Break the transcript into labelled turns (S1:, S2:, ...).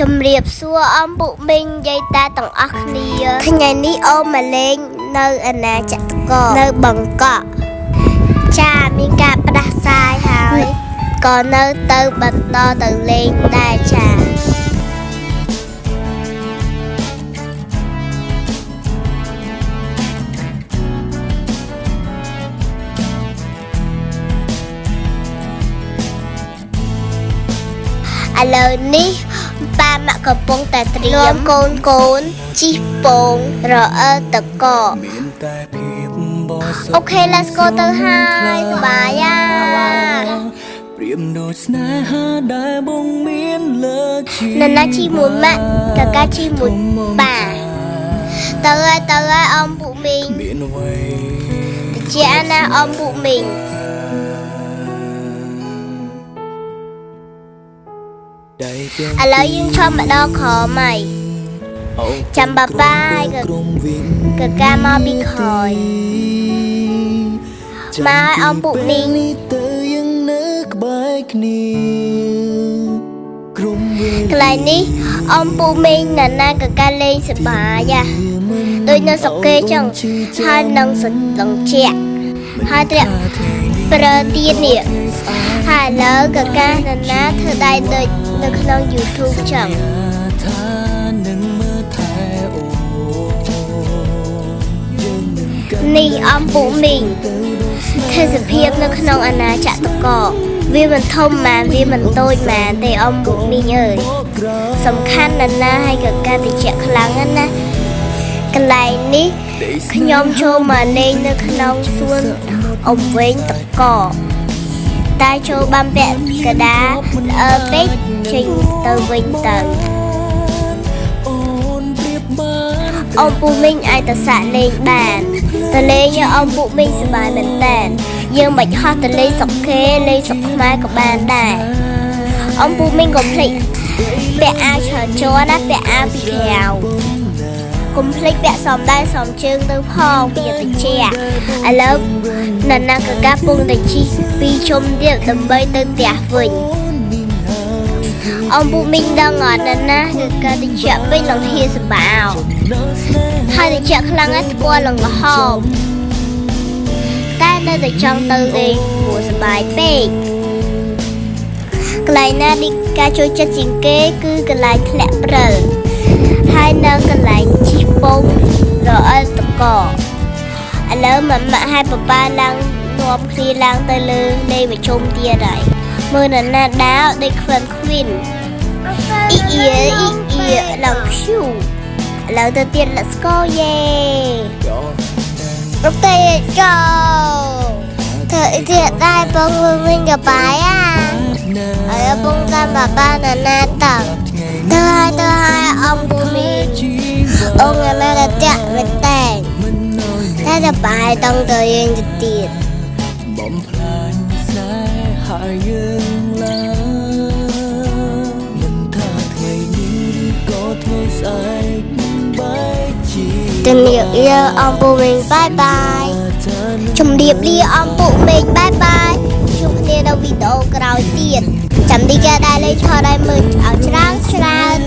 S1: ជំរាបសួរអមពុមីងយាយតាទាំងអស់គ្នាថ្ងៃនេះអូនមកលេងនៅអាណាចក្រនៅបឹងកក់ចាមានការផ្ដាសាយហើយក៏នៅទៅបន្តទៅលេងដែរចាឥឡូវនេះប៉ាម៉ាក់កំពុងតែត្រៀមកូនកូនជីកពងរអិលតក
S2: មានតែភាពបរិសុទ្ធ
S1: OK, let's go ទៅហើយសប្បាយអា
S2: ប្រៀបដូចស្នេហាដែលបងមានលើជី
S1: ណាណាជីមួយម៉ាក់កាកាជីមួយប៉ាទៅហើយទៅហើយអមពុមីង
S2: មានអ្វី
S1: ជាអាណាអមពុមីង
S2: ដែលទាំង
S1: ឥឡូវយើងឈប់មកដល់ក្រោមហើយ ចាំបាប៉ាហើយក
S2: ក្រុមវិញ
S1: កាកាមកពីក្រោយមកឲ្យអមពុមីង
S2: នេះទៅយើងនៅក្បែរគ្នាក្រុមវិញ
S1: កន្លែងនេះអមពូមីងណាណាកាកាលេងសប្បាយអាដូចនៅស្រុកគេចឹងហើយនឹងសលងជាក់ហើយត្រាក់ប្រើទៀតនេះហើយឥឡូវកាកាណាណាធ្វើដៃដូចនៅក្នុង YouTube ចឹង
S2: ថានឹងមើលថែអូនយើងនឹងកាន់
S1: នេះអំពូមីង
S2: ទៅដូចស្នេហ៍
S1: ទេសភាពនៅក្នុងអាណាចក្រកវាមិនធំម៉ានវាមិនតូចម៉ានទេអំពូមីងអើយ
S2: ក្រោយ
S1: សំខាន់ណាស់ណាហើយកកាតិចខ្លាំងណាស់ណាកន្លែងនេះខ្ញុំចូលមកលេងនៅក្នុងសួនអង្វែងតកតែចូលបានពាក់កដាល្អើពេកចេញទៅវិញទៅ
S2: អូនប្រៀបបាន
S1: អំពូមីងអាចទៅសាក់លេងបានតលេងយកអំពូមីងសប្បាយមែនតើយើងមិនហោះទៅលេងស្រុកគេលេងស្រុកខ្មែរក៏បានដែរអំពូមីងកុំភ្លេចពាក់អាវច្រើនជាន់ណាពាក់អាវពីក្រៅកុំភ្លេចពាក់សមដៃសមជើងទៅផងពីតិចឥឡូវណាណាកកាពងតែជីពីរជុំទៀតដើម្បីទៅផ្ទះវិញអំពូមីងដឹងអត់ណាណាកកាតិចពេញនឹងហៀសបោ ហើយតិចខ្លាំងណាស់ថ្ពាល់លងក្រហមតែនៅតែចង់ទៅលេងព្រោះសប្បាយពេកកន្លែងណានេះការចូលចិត្តជាងគេគឺកន្លែងធ្លាក់ព្រិលហើយនៅកន្លែងជីកពងរអិលតកឥឡូវម៉ាក់ម៉ាក់ហើយប៉ាប៉ាឡើងនាំគ្នាឡើងទៅលើលេងប្រជុំទៀតហើយមើលណាណាដាវដូចខ្វិនខ្វិនអ៊ីអ៊ីអ៊ីអ៊ីឡើងឈូឥឡូវទៅទៀត let's go យេ OK go ធ្វើទៀតដែរបងវិញក៏បាយអាឥឡូវបងតាមប៉ាប៉ាណាណាតើទៅហើយទៅហើយអំពូមីងអូនថ្ងៃមកទៅតាក់មែនតែតែទៅបាយតង់ទៅយើងទៅទៀត
S2: បំផ្លាញស្នេហាយើងឡើងមិនថាថ្ងៃនេះឬក៏ថ្ងៃស្អែកមិនបែកជា
S1: ជំរាបលាអំពូមីង bye bye ជំរាបលាអំពូមីង bye bye ជួបគ្នានៅវីដេអូក្រោយទៀតចាំទីគេដែរលេងថតឲ្យមើលឲ្យច្រើនច្រើន